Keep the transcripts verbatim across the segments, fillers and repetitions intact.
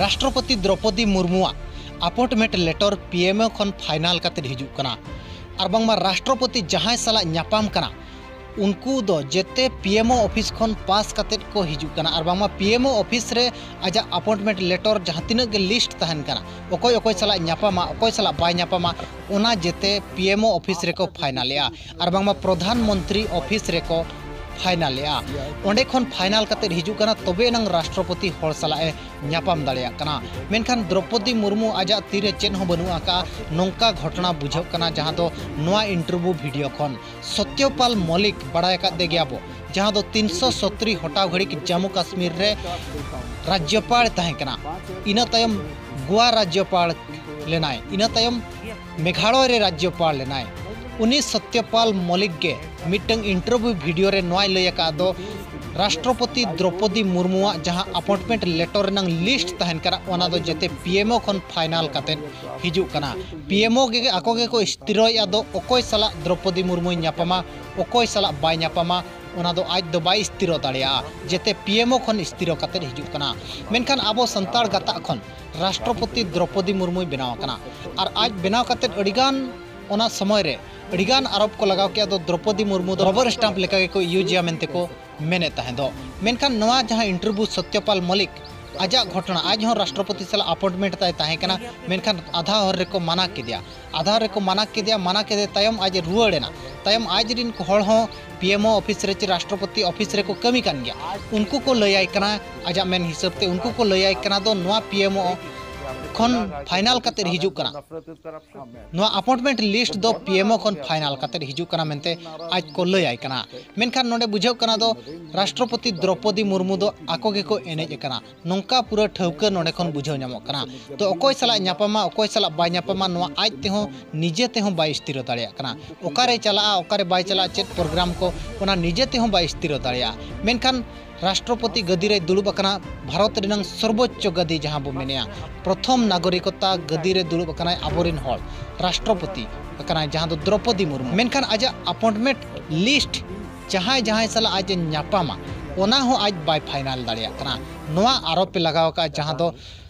ᱨᱟᱥᱴᱨᱚᱯᱚᱛᱤ ᱫᱨᱚᱯᱚᱫᱤ ᱢᱩᱨᱢᱩᱣᱟᱜ appointment letter P M ᱳ ᱠᱷᱚᱱ ᱯᱷᱟᱭᱱᱟᱞ ᱠᱟᱛᱮ ᱦᱤᱡᱩᱜ ᱠᱟᱱᱟ᱾ ᱟᱨ ᱵᱟᱝᱢᱟ ᱨᱟᱥᱴᱨᱚᱯᱚᱛᱤ ᱡᱟᱦᱟᱸᱭ ᱥᱟᱞᱟᱜ ᱧᱟᱯᱟᱢ ᱠᱟᱱᱟ, ᱩᱱᱠᱩ ᱫᱚ ᱡᱮᱛᱮ ᱯᱤ ᱮᱢ ᱳ ᱚᱯᱷᱤᱥ ᱠᱷᱚᱱ ᱯᱟᱥ ᱠᱟᱛᱮ ᱠᱚ ᱦᱤᱡᱩᱜ ᱠᱟᱱᱟ᱾ ᱟᱨ ᱵᱟᱝᱢᱟ ᱯᱤ ᱮᱢ ᱳ ᱚᱯᱷᱤᱥ ᱨᱮ ᱟᱡᱟᱜ ᱟᱯᱚᱭᱮᱱᱴᱢᱮᱱᱴ ᱞᱮᱴᱚᱨ ᱡᱟᱦᱟᱸ ᱛᱤᱱᱟᱹᱜ ᱜᱮ ᱞᱤᱥᱴ ᱛᱟᱦᱮᱱ ᱠᱟᱱᱟ, ᱚᱠᱚᱭ ᱚᱠᱚᱭ ᱥᱟᱞᱟᱜ ᱧᱟᱯᱟᱢᱟ, ᱚᱠᱚᱭ ᱥᱟᱞᱟᱜ ᱵᱟᱭ ᱧᱟᱯᱟᱢᱟ, ᱚᱱᱟ ᱡᱮᱛᱮ ᱯᱤ ᱮᱢ ᱳ ᱚᱯᱷᱤᱥ ᱨᱮᱠᱚ ᱯᱷᱟᱭᱱᱟᱞᱮᱜᱼᱟ᱾ ᱟᱨ ᱵᱟᱝᱢᱟ ᱯᱨᱚᱫᱷᱟᱱ ᱢᱚᱱᱛᱨᱤ ᱚᱯᱷᱤᱥ ᱨᱮᱠᱚ ᱯᱷᱟᱭᱱᱟᱞᱮᱜᱼᱟ᱾ ᱚᱸᱰᱮ ᱠᱷᱚᱱ ᱯᱷᱟᱭᱱᱟᱞ ᱠᱟᱛᱮ ᱦᱤᱡᱩᱜ ᱠᱟᱱᱟ, ᱛᱚᱵᱮ ᱮᱱᱟᱝ ᱨᱟᱥᱴᱨᱚᱯᱚᱛᱤ ᱦᱚᱲ ᱥᱟᱞᱟᱜ ᱮ ᱧᱟᱯᱟᱢ ᱫᱟᱲᱮᱭᱟᱜ ᱠᱟᱱᱟ᱾ ᱢᱮᱱᱠᱷᱟᱱ ᱫᱨᱚᱯᱚᱫᱤ ᱢᱩᱨᱢᱩ ᱟᱡᱟᱜ ᱛᱤᱨᱮ ᱪᱮᱫ ᱦᱚᱸ ᱵᱟᱹᱱᱩᱜ ᱟᱠᱟᱫᱼᱟ, ᱱᱚᱝᱠᱟ ᱜᱷᱚᱴᱚᱱᱟ ᱵᱩᱡᱷᱟᱹᱜ ᱠᱟᱱᱟ, ᱡᱟᱦᱟᱸ ᱫᱚ ᱱᱚᱣᱟ ᱤᱱᱴᱟᱨᱵᱷᱤᱭᱩ ᱵᱷᱤᱰᱤᱭᱳ ᱠᱷᱚᱱ᱾ ᱥᱚᱛᱭᱚᱯᱟᱞ ᱢᱚᱞᱤᱠ, ᱵᱟᱲᱟᱭ ᱟᱠᱟᱫ ᱫᱮ ᱜᱮᱭᱟᱵᱚ, ᱡᱟᱦᱟᱸ ᱫᱚ ᱛᱤᱱᱥᱚ ᱥᱚᱛᱨᱤ ᱦᱚᱴᱟᱣ ᱜᱷᱟᱹᱲᱤᱡ ᱡᱟᱢᱢᱩ ᱠᱟᱥᱢᱤᱨ ᱨᱮ ᱨᱟᱡᱽᱡᱚᱯᱟᱲ ᱛᱟᱦᱮᱸ ᱠᱟᱱᱟ, ᱤᱱᱟᱹ ᱛᱟᱭᱚᱢ ᱜᱳᱣᱟ ᱨᱟᱡᱽᱡᱚᱯᱟᱲ ᱞᱮᱱᱟᱭ, ᱤᱱᱟᱹ ᱛᱟᱭᱚᱢ ᱢᱮᱜᱷᱟᱞᱚᱭ ᱨᱮ ᱨᱟᱡᱽᱡᱚᱯᱟᱲ ᱞᱮᱱᱟᱭ᱾ ᱩᱱᱤ ᱥᱚᱛᱭᱚᱯᱟᱞ ᱢᱚᱞᱤᱠ ᱜᱮ ᱢᱤᱫᱴᱟᱝ ᱤᱱᱴᱟᱨᱵᱷᱤᱭᱩ ᱵᱷᱤᱰᱤᱭᱳ ᱨᱮ ᱱᱚᱣᱟᱭ ᱞᱟᱹᱭ ᱟᱠᱟᱫ ᱫᱚ, ᱨᱟᱥᱴᱨᱚᱯᱚᱛᱤ ᱫᱨᱚᱯᱚᱫᱤ ᱢᱩᱨᱢᱩᱣᱟᱜ ᱡᱟᱦᱟᱸ ᱟᱯᱚᱭᱮᱱᱴᱢᱮᱱᱴ ᱞᱮᱴᱚᱨ ᱨᱮᱱᱟᱝ ᱞᱤᱥᱴ ᱛᱟᱦᱮᱱ ᱠᱟᱱᱟ, ᱚᱱᱟ ᱫᱚ ᱡᱮᱛᱮ ᱯᱤ ᱮᱢ ᱳ ᱠᱷᱚᱱ ᱯᱷᱟᱭᱱᱟᱞ ᱠᱟᱛᱮ ᱦᱤᱡᱩᱜ ᱠᱟᱱᱟ᱾ ᱯᱤ ᱮᱢ ᱳ ᱜᱮ ᱟᱠᱚ ᱜᱮᱠᱚ ᱥᱛᱷᱤᱨᱚᱭᱮᱫᱼᱟ ᱫᱚ ᱚᱠᱚᱭ ᱥᱟᱞᱟᱜ ᱫᱨᱚᱯᱚᱫᱤ ᱢᱩᱨᱢᱩᱭ ᱧᱟᱯᱟᱢᱟ, ᱚᱠᱚᱭ ᱥᱟᱞᱟᱜ ᱵᱟᱭ ᱧᱟᱯᱟᱢᱟ, ᱚᱱᱟ ᱫᱚ ᱟᱡ ᱫᱚ ᱵᱟᱭ ᱥᱛᱷᱤᱨᱚ ᱫᱟᱲᱮᱭᱟᱜᱼᱟ᱾ ᱡᱮᱛᱮ ᱯᱤ ᱮᱢ ᱳ ᱠᱷᱚᱱ ᱥᱛᱷᱤᱨᱚ ᱠᱟᱛᱮ ᱦᱤᱡᱩᱜ ᱠᱟᱱᱟ᱾ ᱢᱮᱱᱠᱷᱟᱱ ᱟᱵᱚ ᱥᱟᱱᱛᱟᱲ ᱜᱟᱛᱟᱜ ᱠᱷᱚᱱ ᱨᱟᱥᱴᱨᱚᱯᱚᱛᱤ ᱫᱨᱚᱯᱚᱫᱤ ᱢᱩᱨᱢᱩᱭ ᱵᱮᱱᱟᱣ ᱟᱠᱟᱱᱟ᱾ ᱟᱨ ᱟᱡ ᱵᱮᱱᱟᱣ ᱠᱟᱛᱮ ᱟᱹᱰᱤᱜᱟᱱ ᱚᱱᱟ ᱥᱚᱢᱚᱭ ᱨᱮ ᱟᱹᱰᱤᱜᱟᱱ ᱟᱨᱳᱯ ᱠᱚ ᱞᱟᱜᱟᱣ ᱠᱮᱫᱼᱟ ᱫᱚ, ᱫᱨᱚᱯᱚᱫᱤ ᱢᱩᱨᱢᱩ ᱫᱚ ᱨᱚᱵᱟᱨ ᱥᱴᱟᱢᱯ ᱞᱮᱠᱟ ᱜᱮᱠᱚ ᱤᱭᱩᱡᱽ ᱮᱭᱟ ᱢᱮᱱᱛᱮ ᱠᱚ ᱢᱮᱱᱮᱫ ᱛᱟᱦᱮᱸ ᱫᱚ᱾ ᱢᱮᱱᱠᱷᱟᱱ ᱱᱚᱣᱟ ᱡᱟᱦᱟᱸ ᱤᱱᱴᱟᱨᱵᱷᱤᱭᱩ ᱥᱚᱛᱭᱚᱯᱟᱞ ᱢᱚᱞᱤᱠ ᱟᱡᱟᱜ ᱜᱷᱚᱴᱚᱱᱟ, ᱟᱡ ᱦᱚᱸ ᱨᱟᱥᱴᱨᱚᱯᱚᱛᱤ ᱥᱟᱞᱟᱜ ᱟᱯᱚᱭᱮᱱᱴᱢᱮᱱᱴ ᱛᱟᱭ ᱛᱟᱦᱮᱸ ᱠᱟᱱᱟ, ᱢᱮᱱᱠᱷᱟᱱ ᱟᱫᱷᱟ ᱦᱚᱨ ᱨᱮᱠᱚ ᱢᱟᱱᱟ ᱠᱮᱫᱮᱭᱟ᱾ ᱟᱫᱷᱟ ᱨᱮᱠᱚ ᱢᱟᱱᱟ ᱠᱮᱫᱮᱭᱟ, ᱢᱟᱱᱟ ᱠᱮᱫᱮ ᱛᱟᱭᱚᱢ ᱟᱡ ᱮ ᱨᱩᱣᱟᱹᱲ ᱮᱱᱟ᱾ ᱛᱟᱭᱚᱢ ᱟᱡ ᱨᱤᱱ ᱦᱚᱲ ᱦᱚᱸ ᱯᱤ ᱮᱢ ᱳ ᱚᱯᱷᱤᱥ ᱨᱮ ᱪᱮ ᱨᱟᱥᱴᱨᱚᱯᱚᱛᱤ ᱚᱯᱷᱤᱥ ᱨᱮᱠᱚ ᱠᱟᱹᱢᱤ ᱠᱟᱱ ᱜᱮᱭᱟ, ᱩᱱᱠᱩ ᱠᱚ ᱞᱟᱹᱭᱟᱭ ᱠᱟᱱᱟ, ᱟᱡᱟᱜ ᱢᱮᱱ ᱦᱤᱥᱟᱹᱵ ᱛᱮ ᱩᱱᱠᱩ ᱠᱚ ᱞᱟᱹᱭᱟᱭ ᱠᱟᱱᱟ ᱫᱚ ᱱᱚᱣᱟ ᱯᱤ ᱮᱢ ᱳ ᱠᱷᱚᱱ ᱯᱷᱟᱭᱱᱟᱞ ᱠᱟᱛᱮ ᱦᱤᱡᱩᱜ ᱠᱟᱱᱟ, ᱱᱚᱣᱟ ᱟᱯᱚᱭᱮᱱᱴᱢᱮᱱᱴ ᱞᱤᱥᱴ ᱫᱚ ᱯᱤ ᱮᱢ ᱳ ᱠᱷᱚᱱ ᱯᱷᱟᱭᱱᱟᱞ ᱠᱟᱛᱮ ᱦᱤᱡᱩᱜ ᱠᱟᱱᱟ ᱢᱮᱱᱛᱮ ᱟᱡ ᱠᱚ ᱞᱟᱹᱭᱟᱭ ᱠᱟᱱᱟ᱾ ᱢᱮᱱᱠᱷᱟᱱ ᱱᱚᱰᱮ ᱵᱩᱡᱷᱟᱹᱜ ᱠᱟᱱᱟ ᱫᱚ ᱨᱟᱥᱴᱨᱚᱯᱚᱛᱤ ᱫᱨᱚᱯᱚᱫᱤ ᱢᱩᱨᱢᱩ ᱫᱚ ᱟᱠᱚ ᱜᱮᱠᱚ ᱮᱱᱮᱡ ᱟᱠᱟᱱᱟ, ᱱᱚᱝᱠᱟ ᱯᱩᱨᱟᱹ ᱴᱷᱟᱹᱣᱠᱟᱹ ᱱᱚᱰᱮ ᱠᱷᱚᱱ ᱵᱩᱡᱷᱟᱹᱣ ᱧᱟᱢᱚᱜ ᱠᱟᱱᱟ᱾ ᱛᱚ ᱚᱠᱚᱭ ᱥᱟᱞᱟᱜ ᱧᱟᱯᱟᱢᱟ, ᱚᱠᱚᱭ ᱥᱟᱞᱟᱜ ᱵᱟᱭ ᱧᱟᱯᱟᱢᱟ, ᱱᱚᱣᱟ ᱟᱡ ᱛᱮᱦᱚᱸ ᱱᱤᱡᱮ ᱛᱮᱦᱚᱸ ᱵᱟᱭ ᱥᱛᱷᱤᱨᱚ ᱫᱟᱲᱮᱭᱟᱜ ᱠᱟᱱᱟ᱾ ᱚᱠᱟᱨᱮ ᱪᱟᱞᱟᱜᱼᱟ, ᱚᱠᱟᱨᱮ ᱵᱟᱭ ᱪᱟᱞᱟᱜᱼᱟ, ᱪᱮᱫ ᱯᱨᱳᱜᱨᱟᱢ ᱠᱚ, ᱚᱱᱟ ᱱᱤᱡᱮ ᱛᱮᱦᱚᱸ ᱵᱟᱭ ᱥᱛᱷᱤᱨᱚ ᱫᱟᱲᱮᱭᱟᱜᱼᱟ᱾ ᱢᱮᱱᱠᱷᱟᱱ ᱨᱟᱥᱴᱨᱚᱯᱚᱛᱤ ᱜᱟᱹᱫᱤ ᱨᱮᱭ ᱫᱩᱲᱩᱵ ᱟᱠᱟᱱᱟ, ᱵᱷᱟᱨᱚᱛ ᱨᱮᱱᱟᱝ ᱥᱚᱨᱵᱳᱪᱪᱚ ᱜᱟᱹᱫᱤ ᱡᱟᱦᱟᱸ ᱵᱚ ᱢᱮᱱᱮᱜᱼᱟ, ᱯᱨᱚᱛᱷᱚᱢ ᱱᱟᱜᱚᱨᱤᱠᱚᱛᱟ ᱜᱟᱹᱫᱤ ᱨᱮ ᱫᱩᱲᱩᱵ ᱟᱠᱟᱱᱟᱭ ᱟᱵᱚᱨᱮᱱ ᱦᱚᱲ, ᱨᱟᱥᱴᱨᱚᱯᱚᱛᱤ ᱟᱠᱟᱱᱟᱭ, ᱡᱟᱦᱟᱸ ᱫᱚ ᱫᱨᱚᱯᱚᱫᱤ ᱢᱩᱨᱢᱩ᱾ ᱢᱮᱱᱠᱷᱟᱱ ᱟᱡᱟᱜ ᱟᱯᱚᱭᱮᱱᱴᱢᱮᱱᱴ ᱞᱤᱥᱴ ᱡᱟᱦᱟᱸᱭ ᱡᱟᱦᱟᱸᱭ ᱥᱟᱞᱟᱜ ᱟᱡ ᱮ ᱧᱟᱯᱟᱢᱟ, ᱚᱱᱟ ᱦᱚᱸ ᱟᱡ ᱵᱟᱭ ᱯᱷᱟᱭᱱᱟᱞ ᱫᱟᱲᱮᱭᱟᱜ ᱠᱟᱱᱟ᱾ ᱱᱚᱣᱟ ᱟᱨᱳᱯ ᱮ ᱞᱟᱜᱟᱣ ᱟᱠᱟᱫᱼᱟ, ᱡᱟᱦᱟᱸ ᱫᱚ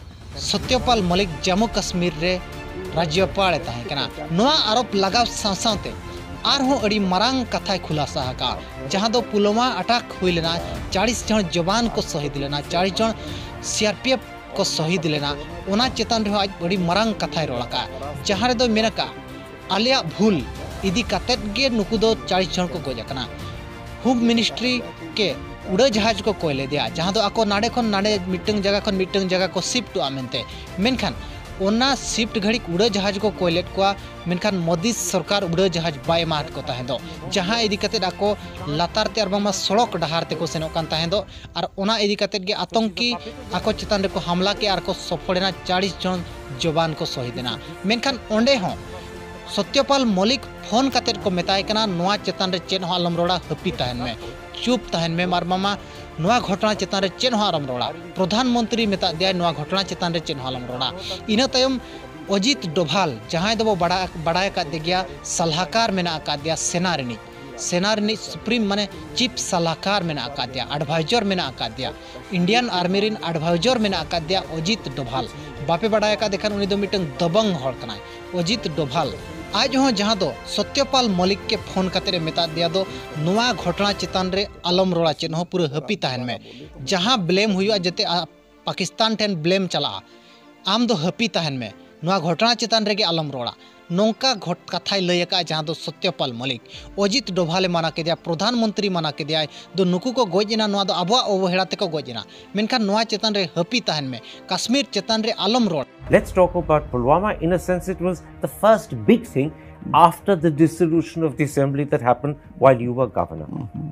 ᱥᱚᱛᱭᱚᱯᱟᱞ ᱢᱚᱞᱤᱠ ᱡᱟᱢᱢᱩ ᱠᱟᱥᱢᱤᱨ ᱨᱮ ᱨᱟᱡᱽᱡᱚᱯᱟᱲ ᱮ ᱛᱟᱦᱮᱸ ᱠᱟᱱᱟ᱾ ᱱᱚᱣᱟ ᱟᱨᱳᱯ ᱞᱟᱜᱟᱣ ᱥᱟᱶ ᱥᱟᱶᱛᱮ ᱟᱨᱦᱚᱸ ᱟᱹᱰᱤ ᱢᱟᱨᱟᱝ ᱠᱟᱛᱷᱟᱭ ᱠᱷᱩᱞᱟᱥᱟ ᱟᱠᱟᱫᱼᱟ, ᱡᱟᱦᱟᱸ ᱫᱚ ᱯᱩᱞᱣᱟᱢᱟ ᱟᱴᱟᱠ ᱦᱩᱭ ᱞᱮᱱᱟ, ᱪᱟᱲᱤᱥ ᱡᱚᱱ ᱡᱚᱣᱟᱱ ᱠᱚ ᱥᱚᱦᱤᱫ ᱞᱮᱱᱟ, ᱪᱟᱲᱤᱥ ᱡᱚᱱ ᱥᱤ ᱟᱨ ᱯᱤ ᱮᱯᱷ ᱠᱚ ᱥᱚᱦᱤᱫ ᱞᱮᱱᱟ, ᱚᱱᱟ ᱪᱮᱛᱟᱱ ᱨᱮᱦᱚᱸ ᱟᱡ ᱟᱹᱰᱤ ᱢᱟᱨᱟᱝ ᱠᱟᱛᱷᱟᱭ ᱨᱚᱲ ᱟᱠᱟᱫᱼᱟ, ᱡᱟᱦᱟᱸ ᱨᱮᱫᱚ ᱢᱮᱱ ᱟᱠᱟᱫᱼᱟ, ᱟᱞᱮᱭᱟᱜ ᱵᱷᱩᱞ ᱤᱫᱤ ᱠᱟᱛᱮᱫ ᱜᱮ ᱱᱩᱠᱩ ᱫᱚ ᱪᱟᱲᱤᱥ ᱡᱚᱱ ᱠᱚ ᱜᱚᱡ ᱟᱠᱟᱱᱟ᱾ ᱦᱳᱢ ᱢᱤᱱᱤᱥᱴᱨᱤ ᱠᱮ ᱩᱰᱟᱹ ᱡᱟᱦᱟᱡᱽ ᱠᱚ ᱠᱚᱭ ᱞᱮᱫᱮᱭᱟ, ᱡᱟᱦᱟᱸ ᱫᱚ ᱟᱠᱚ ᱱᱟᱰᱮ ᱠᱷᱚᱱ ᱱᱟᱰᱮ ᱢᱤᱫᱴᱟᱝ ᱡᱟᱭᱜᱟ ᱠᱷᱚᱱ ᱢᱤᱫᱴᱟᱝ ᱡᱟᱭᱜᱟ ᱠᱚ ᱥᱤᱯᱴᱚᱜᱼᱟ ᱢᱮᱱᱛᱮ᱾ ᱢᱮᱱᱠᱷᱟᱱ ᱚᱱᱟ ᱥᱤᱯᱴ ᱜᱷᱟᱹᱲᱤᱡ ᱩᱰᱟᱹ ᱡᱟᱦᱟᱡᱽ ᱠᱚ ᱠᱚᱭ ᱞᱮᱫ ᱠᱚᱣᱟ, ᱢᱮᱱᱠᱷᱟᱱ ᱢᱳᱫᱤ ᱥᱚᱨᱠᱟᱨ ᱩᱰᱟᱹ ᱡᱟᱦᱟᱡᱽ ᱵᱟᱭ ᱮᱢᱟᱫ ᱠᱚ ᱛᱟᱦᱮᱸ ᱫᱚ, ᱡᱟᱦᱟᱸ ᱤᱫᱤ ᱠᱟᱛᱮᱫ ᱟᱠᱚ ᱞᱟᱛᱟᱨ ᱛᱮ ᱟᱨ ᱵᱟᱝᱢᱟ ᱥᱚᱲᱚᱠ ᱰᱟᱦᱟᱨ ᱛᱮᱠᱚ ᱥᱮᱱᱚᱜ ᱠᱟᱱ ᱛᱟᱦᱮᱸ ᱫᱚ, ᱟᱨ ᱚᱱᱟ ᱤᱫᱤ ᱠᱟᱛᱮᱫ ᱜᱮ ᱟᱛᱚᱝᱠᱤ ᱟᱠᱚ ᱪᱮᱛᱟᱱ ᱨᱮᱠᱚ ᱦᱟᱢᱞᱟ ᱠᱮᱫᱼᱟ ᱟᱨ ᱠᱚ ᱥᱚᱯᱷᱚᱲ ᱮᱱᱟ, ᱪᱟᱲᱤᱥ ᱡᱚᱱ ᱡᱚᱣᱟᱱ ᱠᱚ ᱥᱚᱦᱤᱫ ᱮᱱᱟ᱾ ᱢᱮᱱᱠᱷᱟᱱ ᱚᱸᱰᱮ ᱦᱚᱸ ᱥᱚᱛᱭᱚᱯᱟᱞ ᱢᱚᱞᱤᱠ ᱯᱷᱳᱱ ᱠᱟᱛᱮᱫ ᱠᱚ ᱢᱮᱛᱟᱭ ᱠᱟᱱᱟ, "ᱱᱚᱣᱟ ᱪᱮᱛᱟᱱ ᱨᱮ ᱪᱮᱫ ᱦᱚᱸ ᱟᱞᱚᱢ ᱨᱚᱲᱟ, ᱦᱟᱹᱯᱤ ᱛᱟᱦᱮᱱ ᱢᱮ, ᱪᱩᱯ ᱛᱟᱦᱮᱱ ᱢᱮ, ᱟᱨ ᱵᱟᱝᱢᱟ ᱱᱚᱣᱟ ᱜᱷᱚᱴᱚᱱᱟ ᱪᱮᱛᱟᱱ ᱨᱮ ᱪᱮᱫ ᱦᱚᱸ ᱟᱞᱚᱢ ᱨᱚᱲᱟ᱾" ᱯᱨᱚᱫᱷᱟᱱ ᱢᱚᱱᱛᱨᱤ ᱢᱮᱛᱟᱫ ᱫᱮᱭᱟᱭ, "ᱱᱚᱣᱟ ᱜᱷᱚᱴᱚᱱᱟ ᱪᱮᱛᱟᱱ ᱨᱮ ᱪᱮᱫ ᱦᱚᱸ ᱟᱞᱚᱢ ᱨᱚᱲᱟ᱾" ᱤᱱᱟᱹ ᱛᱟᱭᱚᱢ ᱚᱡᱤᱛ ᱰᱳᱵᱷᱟᱞ, ᱡᱟᱦᱟᱸᱭ ᱫᱚᱵᱚ ᱵᱟᱲᱟᱭ, ᱵᱟᱲᱟᱭ ᱟᱠᱟᱫ ᱜᱮᱭᱟ, ᱥᱟᱞᱦᱟᱠᱟᱨ ᱢᱮᱱᱟᱜ ᱟᱠᱟᱫ ᱫᱮᱭᱟ ᱥᱮᱱᱟ ᱨᱤᱱᱤᱡ, ᱥᱮᱱᱟ ᱨᱤᱱᱤᱡ ᱥᱩᱯᱨᱤᱢ ᱢᱟᱱᱮ ᱪᱤᱯ ᱥᱟᱞᱦᱟᱠᱟᱨ ᱢᱮᱱᱟᱜ ᱟᱠᱟᱫ ᱫᱮᱭᱟ, ᱟᱰᱵᱷᱟᱭᱡᱚᱨ ᱢᱮᱱᱟᱜ ᱟᱠᱟᱫ ᱫᱮᱭᱟ, ᱤᱱᱰᱤᱭᱟᱱ ᱟᱨᱢᱤ ᱨᱤᱱ ᱟᱰᱵᱷᱟᱭᱡᱚᱨ ᱢᱮᱱᱟᱜ ᱟᱠᱟᱫ ᱫᱮᱭᱟ ᱚᱡᱤᱛ ᱰᱳᱵᱷᱟᱞ᱾ ᱵᱟᱯᱮ ᱵᱟᱲᱟᱭ ᱟᱠᱟᱫ ᱠᱷᱟᱱ ᱩᱱᱤ ᱫᱚ ᱢᱤᱫᱴᱟᱝ ᱫᱚᱵᱚᱝ ᱦᱚᱲ ᱠᱟᱱᱟᱭ᱾ ᱚᱡᱤᱛ ᱰᱳᱵᱷᱟᱞ ᱟᱡ ᱦᱚᱸ ᱡᱟᱦᱟᱸ ᱫᱚ ᱥᱚᱛᱭᱚᱯᱟᱞ ᱢᱚᱞᱤᱠ ᱠᱮ ᱯᱷᱳᱱ ᱠᱟᱛᱮ ᱮ ᱢᱮᱛᱟᱫ ᱫᱮᱭᱟ ᱫᱚ, "ᱱᱚᱣᱟ ᱜᱷᱚᱴᱚᱱᱟ ᱪᱮᱛᱟᱱ ᱨᱮ ᱟᱞᱚᱢ ᱨᱚᱲᱟ, ᱪᱮᱫ ᱦᱚᱸ, ᱯᱩᱨᱟᱹ ᱦᱟᱹᱯᱤ ᱛᱟᱦᱮᱱ ᱢᱮ, ᱡᱟᱦᱟᱸ ᱵᱞᱮᱢ ᱦᱩᱭᱩᱜᱼᱟ ᱡᱟᱛᱮ ᱟ-, ᱯᱟᱠᱤᱥᱛᱟᱱ ᱴᱷᱮᱱ ᱵᱞᱮᱢ ᱪᱟᱞᱟᱜᱼᱟ, ᱟᱢ ᱫᱚ ᱦᱟᱹᱯᱤ ᱛᱟᱦᱮᱱ ᱢᱮ, ᱱᱚᱣᱟ ᱜᱷᱚᱴᱚᱱᱟ ᱪᱮᱛᱟᱱ ᱨᱮᱜᱮ ᱟᱞᱚᱢ ᱨᱚᱲᱟ᱾" ᱱᱚᱝᱠᱟ ᱜᱷᱚᱴ-, ᱠᱟᱛᱷᱟᱭ ᱞᱟᱹᱭ ᱟᱠᱟᱫᱼᱟ, ᱡᱟᱦᱟᱸ ᱫᱚ ᱥᱚᱛᱭᱚᱯᱟᱞ ᱢᱚᱞᱤᱠ᱾ ᱚᱡᱤᱛ ᱰᱳᱵᱷᱟᱞᱮ ᱢᱟᱱᱟ ᱠᱮᱫᱮᱭᱟ, ᱯᱨᱚᱫᱷᱟᱱ ᱢᱚᱱᱛᱨᱤ ᱢᱟᱱᱟ ᱠᱮᱫᱮᱭᱟᱭ, ᱫᱚ ᱱᱩᱠᱩ ᱠᱚ ᱜᱚᱡ ᱮᱱᱟ, ᱱᱚᱣᱟ ᱫᱚ ᱟᱵᱚᱣᱟᱜ ᱚᱵᱚᱦᱮᱲᱟ ᱛᱮᱠᱚ ᱜᱚᱡ ᱮᱱᱟ, ᱢᱮᱱᱠᱷᱟᱱ ᱱᱚᱣᱟ ᱪᱮᱛᱟᱱ ᱨᱮ ᱦᱟᱹᱯᱤ ᱛᱟᱦᱮᱱ ᱢᱮ, ᱠᱟᱥᱢᱤᱨ ᱪᱮᱛᱟᱱ ᱨᱮ ᱟᱞᱚᱢ ᱨᱚᱲ᱾ Let's talk about Pulwama. In a sense, it was the first big thing after the dissolution of the assembly that happened while you were governor.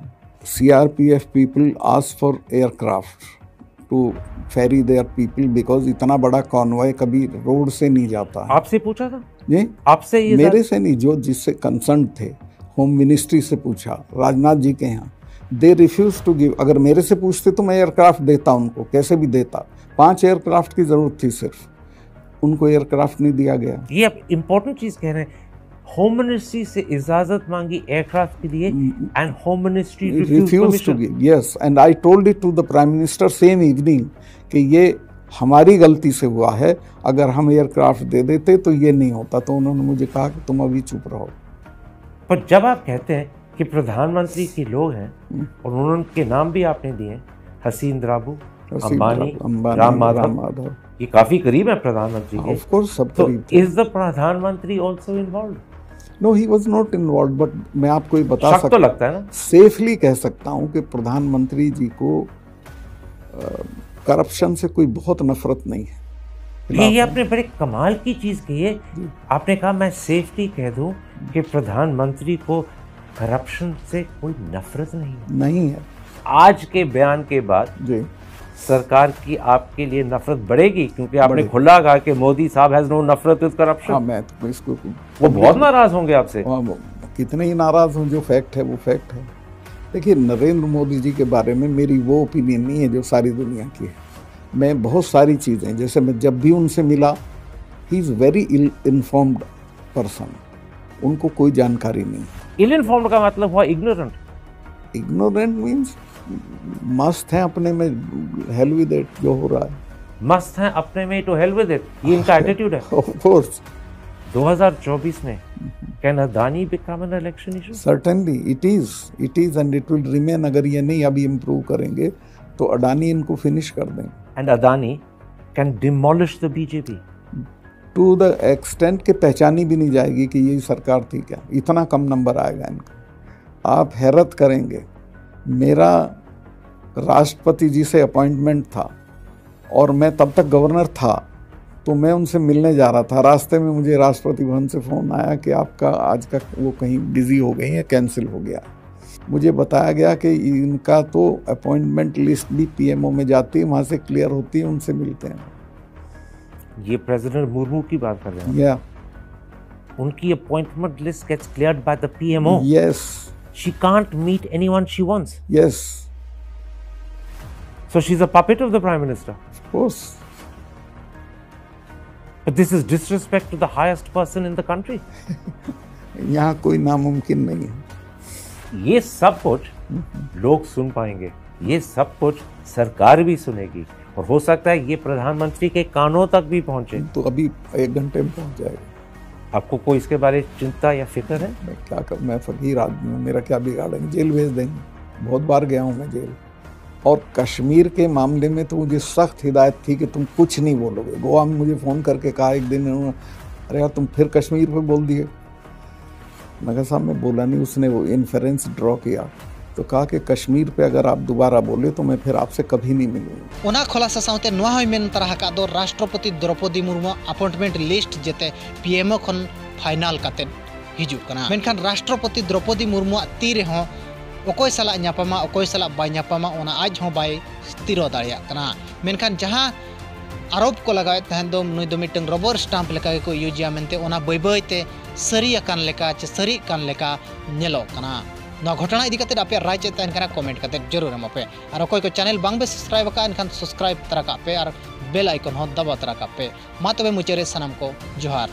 C R P F people asked for aircraft to ferry their people because इतना बड़ा convoy कभी road से नहीं जाता है। आपसे पूछा था? जी? आपसे ये मेरे से नहीं, जो जिससे कंसर्न थे, होम मिनिस्ट्री से पूछा, राजनाथ जी के यहाँ। They refuse to give। अगर मेरे से पूछते तो मैं एयरक्राफ्ट देता उनको, कैसे भी देता। पांच एयरक्राफ्ट की जरूरत थी सिर्फ, उनको एयरक्राफ्ट नहीं दिया गया। ये आप इंपॉर्टेंट चीज कह रहे हैं, होम मिनिस्ट्री से इजाजत मांगी एयरक्राफ्ट के लिए, and home ministry refused to give। Yes, and I told it to the Prime Minister same evening कि ये हमारी गलती से हुआ है, अगर हम एयरक्राफ्ट दे देते तो ये नहीं होता। तो उन्होंने मुझे कहा कि तुम अभी चुप रहो। पर जब आप कहते हैं कि प्रधानमंत्री के लोग हैं और उनके नाम भी आपने दिए, हसीन द्राबू, हसीन अंबानी, द्राबू, अंबानी, राम माधव, राम माधव। ये काफी करीब है प्रधानमंत्री के। ऑफ कोर्स, सब तो करीब थे। Is the प्रधानमंत्री also involved? No, he was not involved, but मैं आपको ये बता शक तो सकता लगता है ना। सेफली कह सकता हूँ कि प्रधानमंत्री जी को करप्शन से कोई बहुत नफरत नहीं है। ये ये आपने बड़े कमाल की चीज कही है। आपने कहा, मैं सेफली कह दूं कि प्रधानमंत्री को करप्शन से कोई नफरत नहीं है। नहीं है आज के बयान के बाद जी। सरकार की आपके लिए नफरत बढ़ेगी, क्योंकि आपने बढ़ेगी। खुला कहा कि मोदी साहब has no नफरत with corruption। हाँ, मैं तो इसको वो बहुत नाराज होंगे आपसे। हाँ, वो कितने ही नाराज हों, जो फैक्ट है वो फैक्ट है। देखिए, नरेंद्र मोदी जी के बारे में मेरी वो ओपिनियन नहीं है जो सारी दुनिया की है। मैं बहुत सारी चीज़ें, जैसे मैं जब भी उनसे मिला, he is very ill informed person, उनको कोई जानकारी नहीं। Ill informed का मतलब हुआ इग्नोरेंट। इग्नोरेंट मीन्स मस्त हैं अपने में, हेल विद इट जो हो रहा है। मस्त हैं अपने में, टू हेल विद इट, ये इनका एटीट्यूड है। Of course. दो हज़ार चौबीस में can Adani become an election issue? Certainly it is, it is and it will remain। अगर ये नहीं अभी इम्प्रूव करेंगे तो अडानी इनको फिनिश कर देंगे। And Adani can demolish the B J P. To the extent के पहचानी भी नहीं जाएगी कि यही सरकार थी क्या, इतना कम नंबर आएगा इनका। आप हैरत करेंगे। मेरा राष्ट्रपति जी से अपॉइंटमेंट था और मैं तब तक गवर्नर था, तो मैं उनसे मिलने जा रहा था। रास्ते में मुझे राष्ट्रपति भवन से फ़ोन आया कि आपका आज का वो कहीं बिजी हो गई है, कैंसिल हो गया। मुझे बताया गया कि इनका तो अपॉइंटमेंट लिस्ट भी पीएमओ में जाती है, वहाँ से क्लियर होती है, उनसे मिलते हैं। ये प्रेसिडेंट मुर्मू की बात कर रहे हैं। या उनकी appointment list gets cleared by the P M O. Yes She can't meet anyone she wants. Yes So she's a puppet of the Prime Minister. Course. But this is disrespect to the highest person in the country. यहाँ कोई नामुमकिन नहीं है। ये सब कुछ लोग सुन पाएंगे, ये सब कुछ सरकार भी सुनेगी, और हो सकता है ये प्रधानमंत्री के कानों तक भी पहुंचे। तो अभी एक घंटे में पहुंच जाएगा। आपको कोई इसके बारे में चिंता या फिक्र है? मैं क्या कर, मैं फकीर आदमी हूँ, मेरा क्या बिगाड़ेंगे? जेल भेज देंगे। बहुत बार गया हूँ मैं जेल। और कश्मीर के मामले में तो मुझे सख्त हिदायत थी कि तुम कुछ नहीं बोलोगे। गोवा में मुझे फ़ोन करके कहा एक दिन उन्होंने, "अरे यार, तुम फिर कश्मीर पे बोल दिए।" मैं कहा, "साहब, मैं बोला नहीं।" उसने वो इन्फरेंस ड्रॉ किया, तो कहा कि कश्मीर पे अगर आप दोबारा बोले तो मैं फिर आपसे कभी नहीं मिलूंगा। ᱚᱱᱟ ᱠᱷᱩᱞᱟᱥᱟ ᱥᱟᱶᱛᱮ ᱱᱚᱣᱟ ᱦᱚᱸᱭ ᱢᱮᱱ ᱛᱟᱨᱟ ᱟᱠᱟᱫ ᱫᱚ, ᱨᱟᱥᱴᱨᱚᱯᱚᱛᱤ ᱫᱨᱚᱯᱚᱫᱤ ᱢᱩᱨᱢᱩᱣᱟᱜ ᱟᱯᱚᱭᱮᱱᱴᱢᱮᱱᱴ ᱞᱤᱥᱴ ᱡᱮᱛᱮ ᱯᱤ ᱮᱢ ᱳ ᱠᱷᱚᱱ ᱯᱷᱟᱭᱱᱟᱞ ᱠᱟᱛᱮᱫ ᱦᱤᱡᱩᱜ ᱠᱟᱱᱟ᱾ ᱢᱮᱱᱠᱷᱟᱱ ᱨᱟᱥᱴᱨᱚᱯᱚᱛᱤ ᱫᱨᱚᱯᱚᱫᱤ ᱢᱩᱨᱢᱩᱣᱟᱜ ᱛᱤ ᱨᱮᱦᱚᱸ ᱚᱠᱚᱭ ᱥᱟᱞᱟᱜ ᱧᱟᱯᱟᱢᱟ, ᱚᱠᱚᱭ ᱥᱟᱞᱟᱜ ᱵᱟᱭ ᱧᱟᱯᱟᱢᱟ, ᱚᱱᱟ ᱟᱡ ᱦᱚᱸ ᱵᱟᱭ ᱥᱛᱷᱤᱨᱚ ᱫᱟᱲᱮᱭᱟᱜ ᱠᱟᱱᱟ᱾ ᱢᱮᱱᱠᱷᱟᱱ ᱡᱟᱦᱟᱸ ᱟᱨᱳᱯ ᱠᱚ ᱞᱟᱜᱟᱣᱮᱫ ᱛᱟᱦᱮᱸᱫ ᱫᱚ, ᱱᱩᱭ ᱫᱚ ᱢᱤᱫᱴᱟᱝ ᱨᱚᱵᱚᱨ ᱥᱴᱟᱢᱯ ᱞᱮᱠᱟ ᱜᱮᱠᱚ ᱤᱭᱩᱡᱮᱭᱟ ᱢᱮᱱᱛᱮ, ᱚᱱᱟ ᱵᱟᱹᱭ ᱵᱟᱹᱭ ᱛᱮ ᱥᱟᱹᱨᱤ ᱟᱠᱟᱱ ᱞᱮᱠᱟ ᱪᱮ ᱥᱟᱹᱨᱤᱜ ᱠᱟᱱ ᱞᱮᱠᱟ ᱧᱮᱞᱚᱜ ᱠᱟᱱᱟ᱾ ᱱᱚᱣᱟ ᱜᱷᱚᱴᱚᱱᱟ ᱤᱫᱤ ᱠᱟᱛᱮ ᱟᱯᱮᱭᱟᱜ ᱨᱟᱭ ᱪᱮᱫ ᱛᱟᱦᱮᱱ ᱠᱟᱱᱟ, ᱠᱚᱢᱮᱱᱴ ᱠᱟᱛᱮ ᱡᱟᱹᱨᱩᱲ ᱮᱢᱚᱜ ᱯᱮ᱾ ᱟᱨ ᱚᱠᱚᱭ ᱠᱚ ᱪᱮᱱᱮᱞ ᱵᱟᱝ ᱯᱮ ᱥᱟᱵᱥᱠᱨᱟᱭᱤᱵ ᱟᱠᱟᱫ, ᱮᱱᱠᱷᱟᱱ ᱥᱟᱵᱥᱠᱨᱟᱭᱤᱵ ᱛᱟᱨᱟ ᱠᱟᱜ ᱯᱮ ᱟᱨ ᱵᱮᱞ ᱟᱭᱠᱚᱱ ᱦᱚᱸ ᱫᱟᱵᱟᱣ ᱛᱟᱨᱟ ᱠᱟᱜ ᱯᱮ᱾ ᱢᱟ ᱛᱚᱵᱮ ᱢᱩᱪᱟᱹᱫ ᱨᱮ ᱥᱟᱱᱟᱢ ᱠᱚ ᱡᱚᱦᱟᱨ᱾